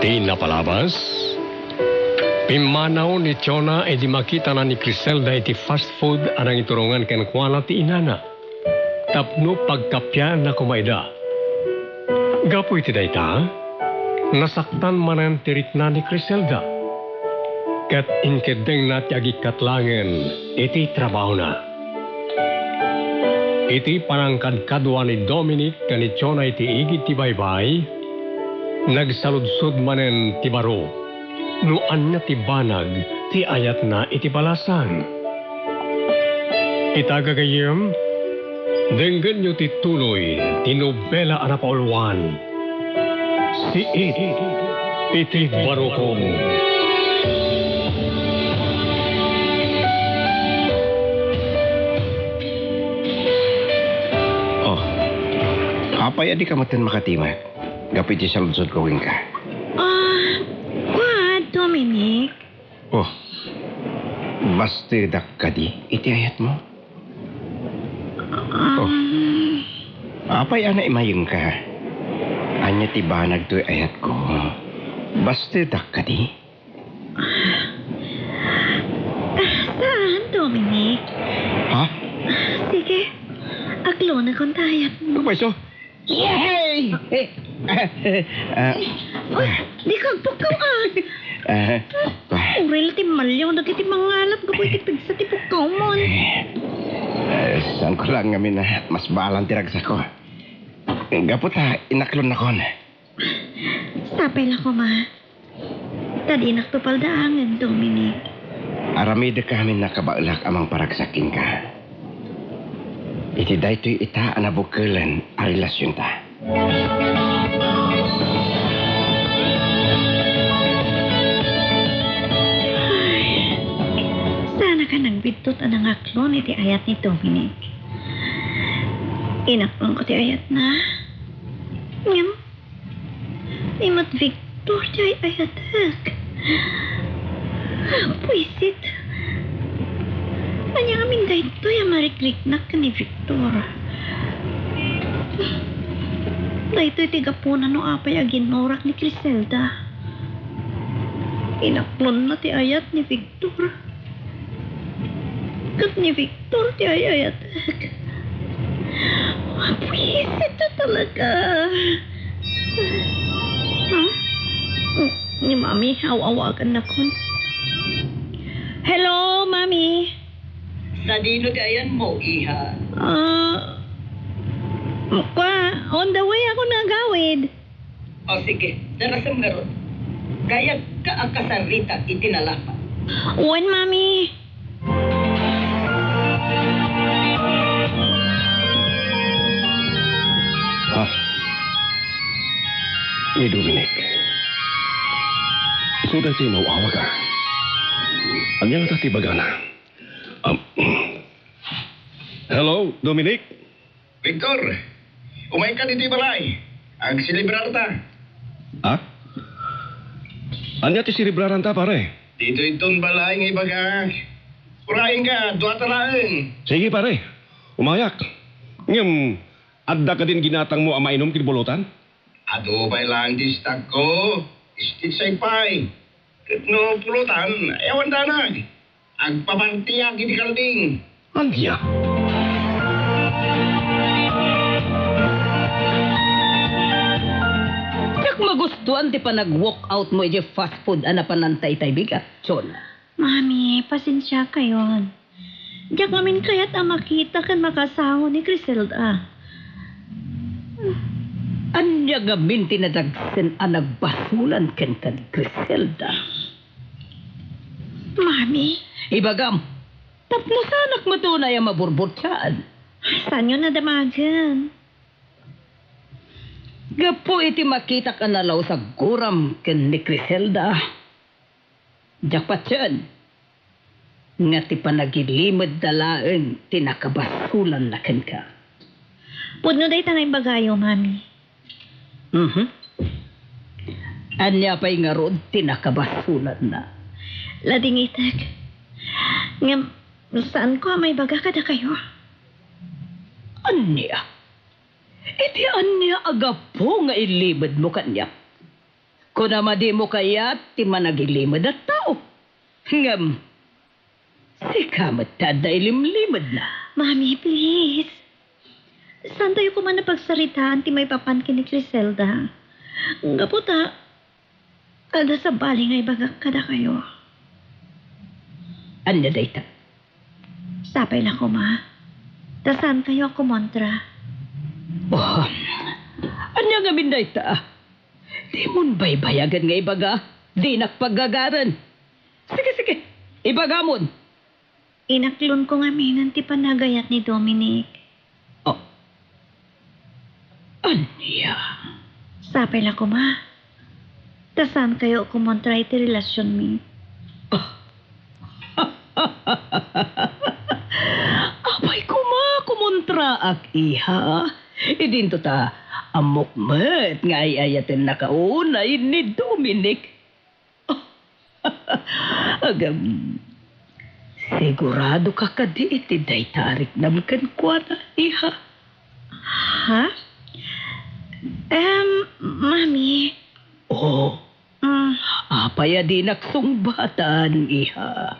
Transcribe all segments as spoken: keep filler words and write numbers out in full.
Ti napalabas, pimmanaw ni Jonah idi makitana ni Criselda iti fast food a nangiturongan kenkuana ti inana tapno pagkappiaenna koma ida. Gapu iti dayta, nasaktan manen ti rikna ni Criselda, ket inkeddengna ti agikkat laengen iti trabahona. Iti panangkadkadua ni Dominic ken ni Jonah iti igid ti baybay, nagsaludsod manen ti baro no ania ti banag ti ayatna iti balasang. Ita, gagayyem, denggenyo ti tuloy ti nobela a napauluan, Siit iti Barukong. Oh, apay a dika metten makatimek gapu iti saludsodko kenka? Ah, kua, Dominic. Oh, bastedak kadi iti ayatmo? Oh. Um. Apay a naimayengka? Ania ti banag toy ayatko? Bastedak kadi? Saan, Dominic? Ha? Sige, aklonakon ta ayatmo. Ano ba iso? Yehey! Ah, Uy, dika agpukkaw, ah. Ah, ah. Uray la ti maliw dagiti mangalap gapu iti pigsa ti pukkawmon. Eh, saanko laeng ngamin a mas baalan ti ragsakko. Gapu ta inaklonnakon. Sapay la koma. Ta dinakto paldaangen, Dominic. Aramidek amin a kabaelak a mangparagsak kenka iti daytoy ita a nabukkelen a relasionta. Ay, saanka nagbiddut a nangaklon iti ayat ni Dominic. Inaklonko ti ayatna. Ngem, ni met Victor ti ay-ayatek. Buisit. Ania ngamin daytoy a marikriknak ken ni Victor? Daytoy ti gapuna no apay a ginnurak ni Criselda. Inaklonna ti ayat ni Victor. Ket ni Victor ti ay-ayatek. Buisit talaga. Ha? Ni Mami, aw-awagannakon. Hello, Mami. Sadino ti ayanmo, iha? Ah, kua, on the way ako nga agawid. O sige, darasem ngarud. Kayatko a kasarita iti nalapa. Wen, Mami. Ah, ni Dominic. Isu daytoy nga aw-awag, a. Ania ngata ti ibagana? Um, hello, Dominic? Victor, umayka ditoy balay. Agselebrarta. Ha? Ania ti selebraranta, pare? Ditoy ton balay nga ibagak. Urayenka, duata laeng. Sige, pare. Umayak. Ngem, adda kadin ginatangmo a mainum ken bulotan? Adu pay laeng ti istakko. Istiksa pay. Ket no pulutan, awan danag. Agpapartiak iti kalding. Ania? Diak magustuan ti panag-walk out mo idiay fast food a napananta itay bigat, Chon. Mami, pasensiakayon. Diak ngamin kayat a makita ken makaasawa ni Criselda. Ania ngamin ti nadagsen a nagbasolan kenka ni Criselda? Mami. Ibagam, tapno saanak met unay a maburburtiaan. Saanyo nadamagen? Gapu iti makitak a nalawsaguram ken ni Criselda. Diak patien nga ti panagilimedda laeng ti nakabasolanna kenka. Pudno dayta nga imbagayo, Mami. Mhm. Ania pay ngarud ti nakabasolanna? Ladingitek. Ngem, saanko a maibaga kadakayo. Ania? Iti ania a gapu nga ilimedmo kaniak? Kunam a dimo kayat ti managilimud a tao. Ngem, sika met ti adda ilimlimudna. Mami, please. Saantayo koma a pagsaritaan ti maipapan ken ni Criselda. Gapu ta, adda sabali nga ibagak kadakayo. Ania dayta? Sapay la koma. Ta saankayo a kumontra. Oh, ania ngamin dayta? Dimon baybayagen nga ibaga, dinak paggagaren. Sige, sige, ibagamon. Inaklonko ngaminen ti panagayat ni Dominic. Oh. Ania? Sapay la koma. Ta saankayo a kumontra iti relasionmi. Apay koma kumontraak, iha? Idinto ta ammok met nga ay-ayatennaka unay ni Dominic. Agam, siguradoka kadi iti dayta a riknam kenkuana, iha? Ha? Em, Mami. Oh. Mm. Apay a dinak sungbatan, iha?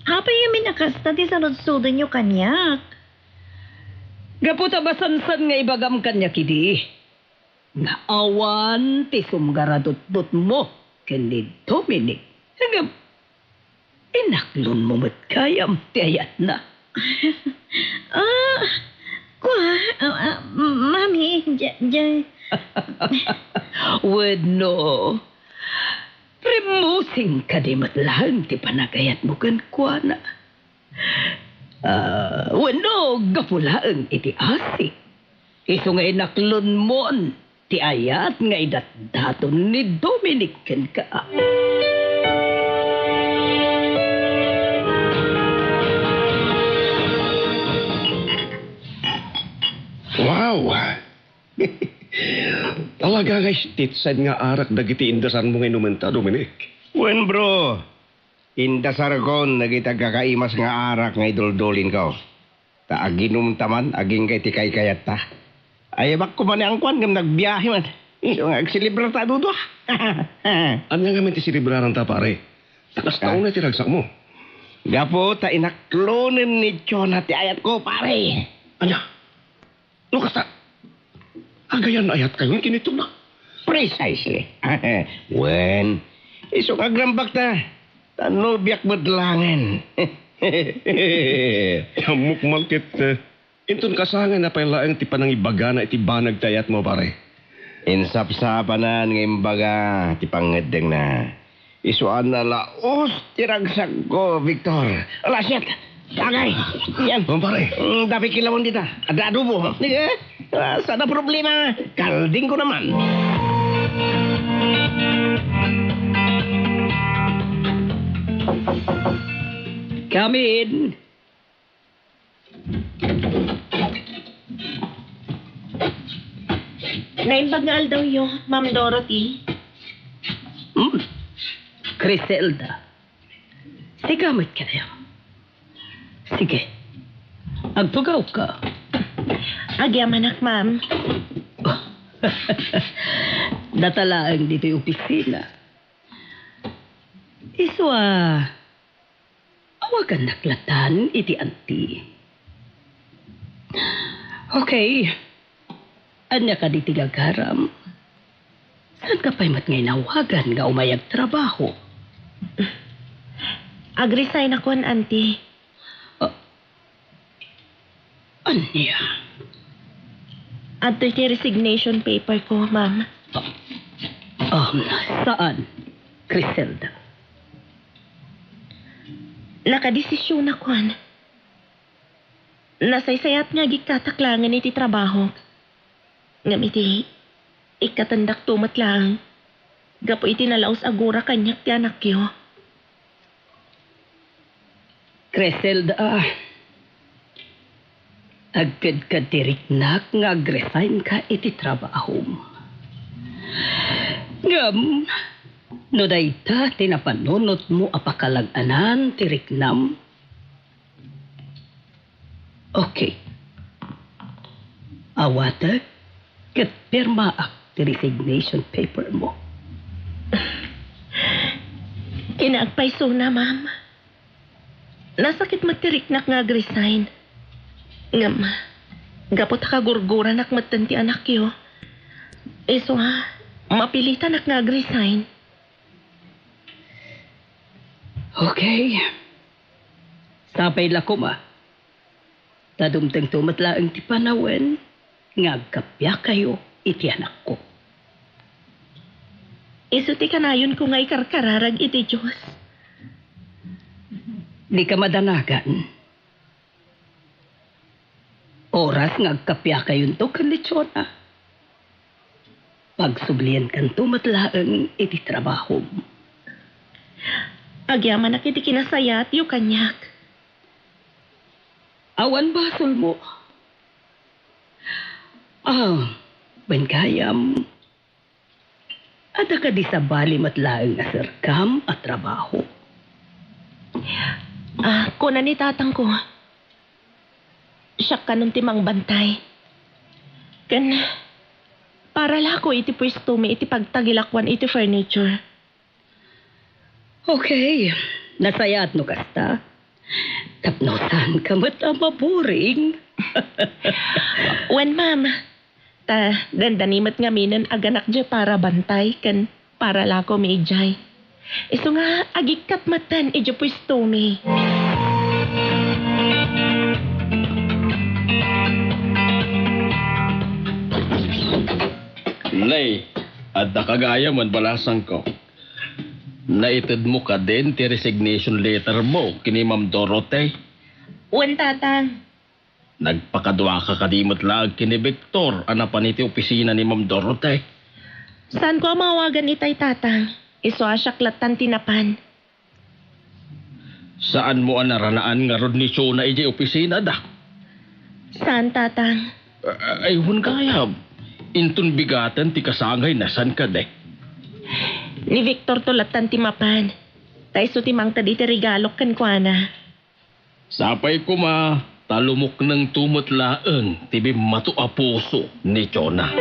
Apay ngamin a kasta ti sanudsudenyo kaniak? Gapu ta masansan nga ibagam kaniak idi nga awan ti sumgaradutdotmo ken ni Dominic. Ngem, inaklonmo met gayam ti ayatna. Ah, kua, ah, ah, Mami, ja-, ja- Wenno, rimmusing kadi met laeng ti panagayatmo kenkuana. Ah, wenno, gapu laeng iti asik. Isu nga inaklonmon ti ayat nga idatdaton ni Dominic kenka. Wow! Talaga nga stateside nga arak dagiti indasarmo nga inumenta, Dominic. Wen, bro. Indasarkon dagiti agkakaimas nga arak nga iduldulinko. Ta aginumta man agingga iti kaykayatta. Ay, bakko man ni angkuan ngem nagbiahe man. Isu nga agselebrar ta a dudua. Ania ngamin ti selebraranta, pare? Ta kasta unay ti ragsakmo. Gapu ta inaklonen ni Jonah ti ayatko, pare. Ania? No kasta, agayan ayatkayon ken ni Jonah? Precisely. Wen, isu nga agrambakta, ta nobiak met laengen. Ammok man ket, eh, inton kasangayna pay laeng ti panangibagana iti banag ti ayatmo, pare. Insapsapanan nga imbaga ti pangngeddengna. Isu a nalaos ti ragsakko, Victor. Ala, shit! Agay! Yan. Oh, pare. Mm, dapit kilawon dita. Adda adobo. Sige. Ah, sana problema. Kalding ko naman. Come in. Naimbag nga aldawyo, Ma'am Dorothy. Hmm. Criselda. Sika met kaya. Sige. Agtugawka. Agyamanak, ma'am. Data laeng ditoy opisina. Isu a, awagannak latan iti anti. Okay. Ania kadi ti gagaram? Saanka pay met nga inawagan nga umay agtrabaho? Ag-resignakon, anti. Ah, ania? Adtoy ti resignation paper ko, ma'am. Ah, um, saan, Criselda? Nakadesisyonakon. Nasaysayat nga agikkatak laengen iti trabahok. Ngem iti ikkatendakto met laeng gapu iti nalaus a gura kaniak ti anakyo. Criselda, agkedked ti riknak nga agresignka iti trabahom. Ngem, no dayta ti napanunotmo a pakalag-anan ti riknam, okay. Awatek ket pirmaak ti resignation paper mo. Kinaagpaysona, ma'am. Nasakit met ti riknak nga ag-resign. Ngem, gapu ta kagurguranak metten ti anakyo, isu a, mapilitanak nga ag-resign. Okay. Sapay la koma. Ta dumtengto met laeng ti panawen nga agkappiakayo iti anakko. Isu ti kanayonko nga ikarkararag iti Dios. Dika madanagan. Oras nga agkappiakayonto ken ni Jonah, pagsublienkanto met laeng iti trabahom. Agyamanak iti kinasayaatyo kaniak. Awan basolmo. Ah, wen gayam, adda kadi sabali met laeng a serkam a trabaho? Ah, kuna ni tatangko, siak kanon ti mangbantay. Ken, paralako iti puestomi iti pagtagilakuan iti furniture. Okay, nasayaat no kasta. Tapno saanka met a maboring. Wen, ma'am. Ta dandani met ngaminen a ganak diay parabantay ken paralakomi idiay. Isu nga agikkat metten idiay puestomi. Nay, adda ka gayam a balasangko. Naitedmo kadin ti resignation letter mo ken ni Ma'am Dorothy? Wen, Tatang. Nagpakaduaka kadi met laeng ken ni Victor a napan iti opisina ni Ma'am Dorothy? Saanko a maawagan itay, Tatang. Isu a siak lattan ti napan. Saanmo a naranaan ngarud ni Jonah idiay opisinada? Saan, Tatang. Ay, wen gayam. Inton bigaten ti kasangayna, saan kadi? Ni Victorto lattan ti mapan. Ta isu ti mangted iti regalok kenkuana. Sapay koma, ta lumuknengto met laeng ti bimmato a puso ni Jonah.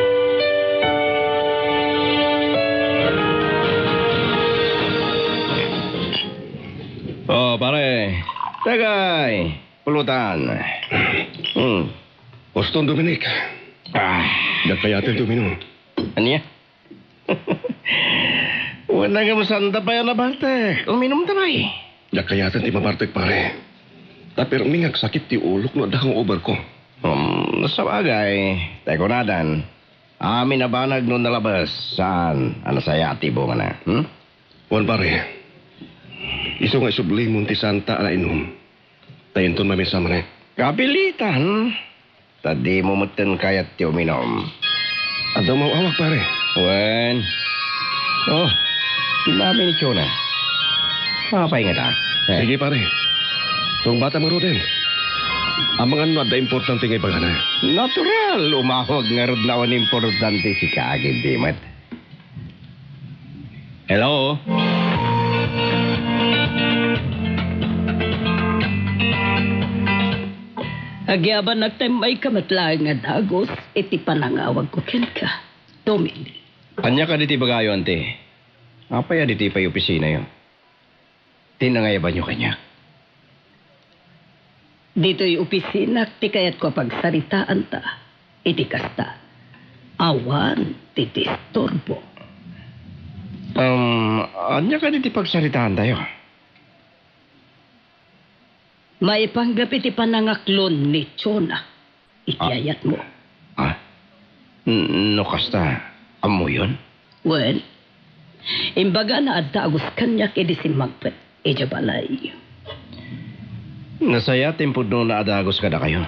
Oh, pare. Tagay, pulutan. Hmm. Uston, Dominic. Ah. Diak kayaten ti uminum. Ania? Wen, ngem saanta pay a nabartek. Uminumta pay. Diak kayaten ti mabartek, pare. Ta permi nga agsakit ti ulok no adda hangover ko. Hmm, sabagay, tay kunadan, amin a banag no nalabes, saan a nasayaat ti bungana, hmm? Wen, pare. Isu nga isublimon ti saanta a nainum. Ta inton mamesa manen. Kapilitan. Ta dimo metten kayat ti uminum. Adda umaw-awag, pare. Wen. Oh, kinami ni Jonah. Apay ngata? Eh. Sige, pare. Tungbatam ngaruden. Amangan no adda importante nga ibagana. Natural, umawag ngarud na awan importante, sika agiddi met. Hello? Agyabanak ta immayka met laeng nga dagus iti panangawagko kenka, Dominic. Ania kadi ti ibagayo, Auntie? Apay a ditoy pay opisinayo? Ti nangayabanyo kaniak? Ditoy opisinako ti kayatko a pagsaritaanta. Iti kasta, awan ti disturbo. Um, ania kadi ti pagsaritaantayo? Maipanggep iti panangaklon ni Jonah iti Ah. ayatmo. Ah? N-, no kasta, ammoyon? Wen, imbagana a dagus kaniak idi simmangpet idiay balay. Nasayaat ti impudnona a dagus kadakayo.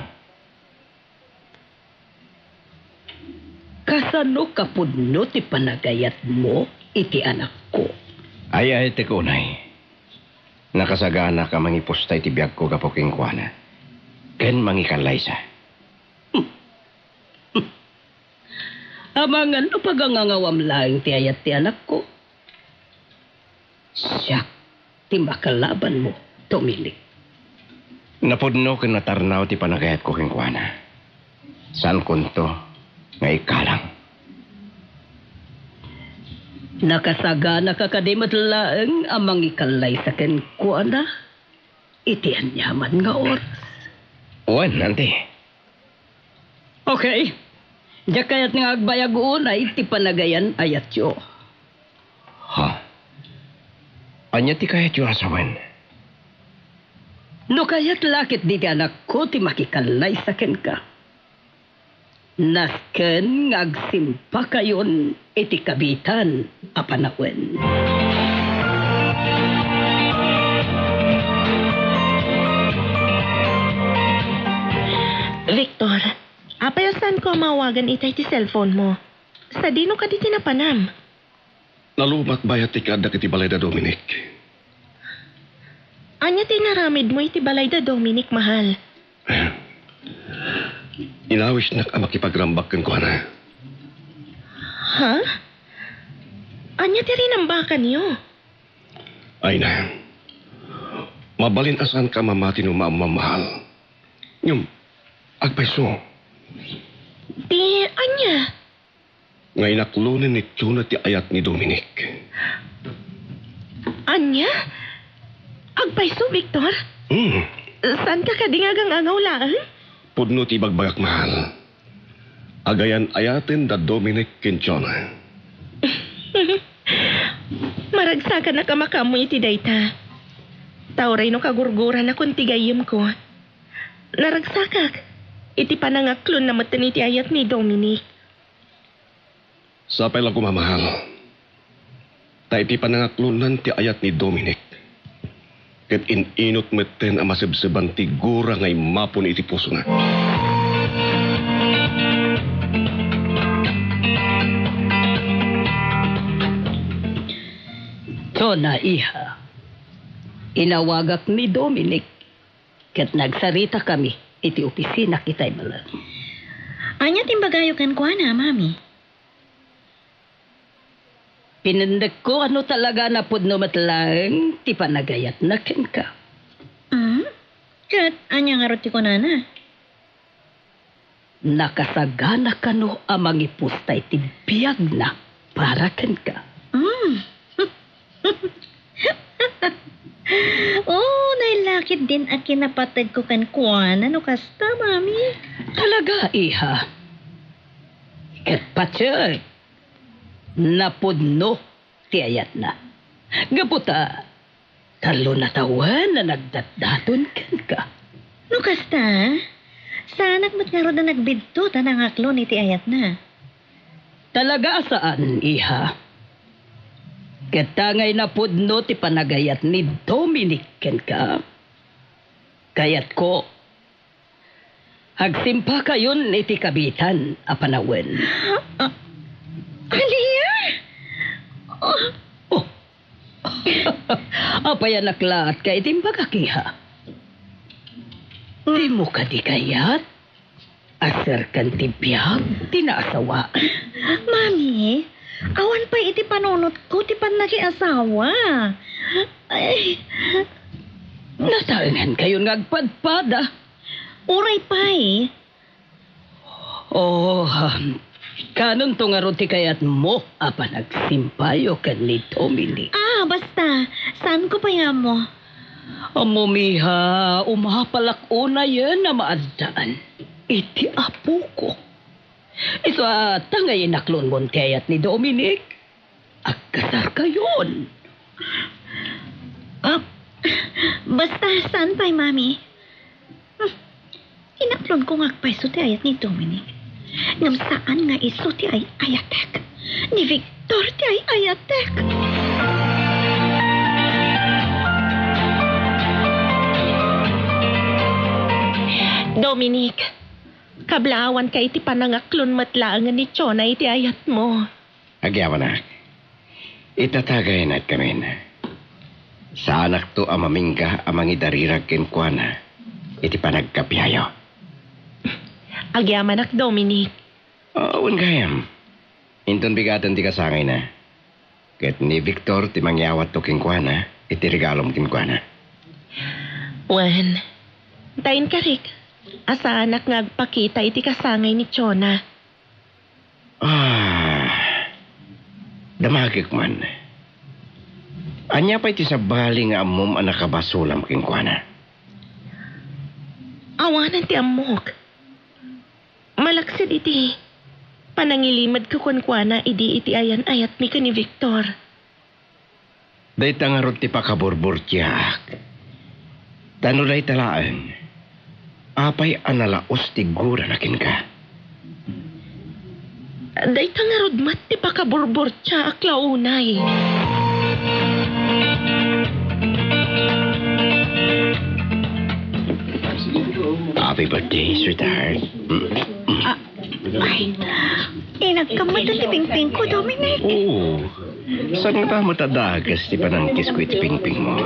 Kasano ka pudno ti panagayatmo iti anakko? Ay, ay, ti kunay. Nakasaganak a mangipusta iti biagko gapu kenkuana. Ken mangikallaysa. Amangan no pagangangawam laeng ti ayat ti anakko. Siak ti makalabanmo, Dominic. Napudno ken natarnaw ti panagayatko kenkuana. Saankonto nga ikalang. Nakasaganaka kadi met laeng a mangikallaysa kenkuana iti aniaman nga oras? Wen, Auntie. Okay. Diak kayat nga agbayag unay ti panagayan-ayatyo. Ha? Ania ti kayatyo a sawen? No kayat la ket diti anakko ti makikallaysa kenka, nasken nga agsimpakayon iti kabiitan a panawen. Victor, apay a saanko a maawagan itay ti cellphone mo? Sadino kadi ti napanam? Nalubat bayat ti kaaddak iti balay da Dominic. Ania ti inaramidmo iti balay da Dominic, mahal? Inawisnak a makipagrambak kenkuana. Ha? Ania ti rinambakanyo? Ay na. Mabalin a saanka a mamati no maammo, mahal. Ngem, agpayso. Ti ania? Nga inaklonen ni Chona ti ayat ni Dominic. Ania? Agpayso, Victor? Hmm. Saanka kadi nga agang-angaw laeng? Pudno ti ibagbagak, mahal. Agayan-ayaten da Dominic ken Chona. Maragsakanak a makaammo iti dayta. Ta uray no kagurguranakon ti gayyemko, naragsakak iti panangaklonna metten iti ayat ni Dominic. Sapay la koma, mahal. Ta iti panangaklonnan ti ayat ni Dominic, ket in-inut metten a masebseban ti gura nga immapon iti pusona. Chona, iha. Inawagak ni Dominic ket nagsaritakami iti opisina kitay met laeng. Ania ti imbagayo kenkuana, Mami? Pinennekko a no talaga a napudno met laeng ti panagayatna kenka. Hmm? Ket ania ngarud ti kunana? Nakasagana kano a mangipusta iti biagna para kenka? Hmm. Oh, nailakid din a kinapategko kenkuana no kasta, Mami. Talaga, iha. Ket patien, napudno ti ayatna. Gapu ta, tallo na tawen a nagdatdaton kenka. No kasta, saanak met ngarud a nagbidto ta nangaklon iti ayatna. Talaga a saan, iha. Ket ta ngay napudno ti panagayat ni Dominic kenka, kayatko agsimpakayon iti kabiitan a panawen. Ah, ania? Oh. Oh. Apayanak laat ka iti imbagak, iha? Dimo kadi kayat a serkan ti biag ti naasawa? Mami, awan pay iti panunotko ti pannakiasawa. Ay. Nataengan kayon nga agpadpada. Uray pay. Oh, um, kanonto ngarud ti kayatmo a panagsimpayo ken ni Dominic? Ah, basta, saanko pay nga ammo. Ammom, iha, umapalak unayen a maaddaan iti apoko. Isu a ta ngay inaklonmon ti ayat ni Dominic, agkasarkayon. Ah, basta saan pay, Mami. Hmm, inaklonko nga agpayso ti ayat ni Dominic. Ngem saan nga isu ti ay-ayatek. Ni Victor ti ay-ayatek. Dominic, kablaawanka iti panangaklon met laengen ni Chona iti ayatmo. Agyamanak, itatagaynak kamin. Saanakto a mamingga a mangidarirag kenkuana iti panagkapiayo. Agyamanak, Dominic. Wen gayam. Inton bigaten ti kasangayna. Ket ni Victor ti mangyawatto kenkuana iti regalom kenkuana. Wen, ta inkarik a saanak nga agpakita iti kasangay ni Chona. Ah. Damagek man. Ania pay ti sabali nga ammom a nakabasolam kenkuana? Awanen ti ammok. Malaksid iti panangilimed ko kenkuana idi iti ayan-ayatmi ken ni Victor. Dayta ngarud ti pakaburburtiaak. Ta no dayta laeng, apay a nalaos ti gurana kenka? Dayta ngarud met ti pakaburburtiaak la unay. Happy birthday, sweetheart. Mm. Ah, ay, inagkamata ti pingpingko, Dominic. Oo. Saan nga ba matadagas ti panangkisko iti pingpingmo?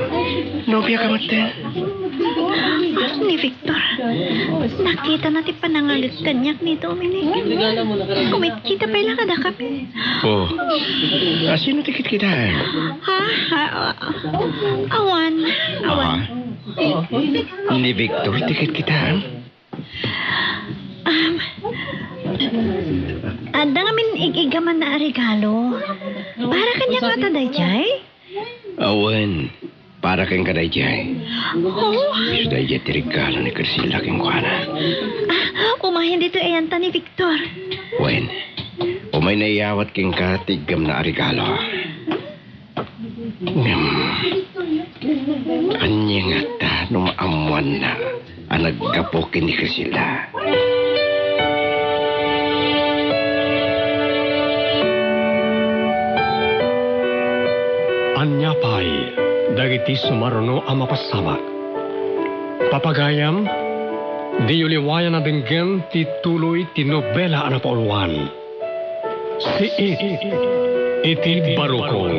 Nobiaka met? Ah, ni Victor. Nakitana ti panangalit kaniak ni Dominic. Kumitkita pay la kadakami. Oh. Ah, sino ti kitkitaan? Ha? Ah, ah, awan. Awan. Ah. Ni Victor ti kitkitaan? Um, adda ngamin ig-igamanna a regalo. Para kaniak ngata daydiay? Awan, para kenka daydiay. Oh? Isu daydiay ti regalo ni Criselda kenkuana. Ah, umayen ditoy ayanta ni Victor. Wen, umayna iyawat kenka ti iggamna a regalo. Ngem, ania ngata no maammoanna a naggapu ken ni Criselda? Ania pay dagiti sumaruno a mapasabak? Papagayam, diyo liwayan a denggem ti tuloy ti nobela a napauluan. Siit iti barukon.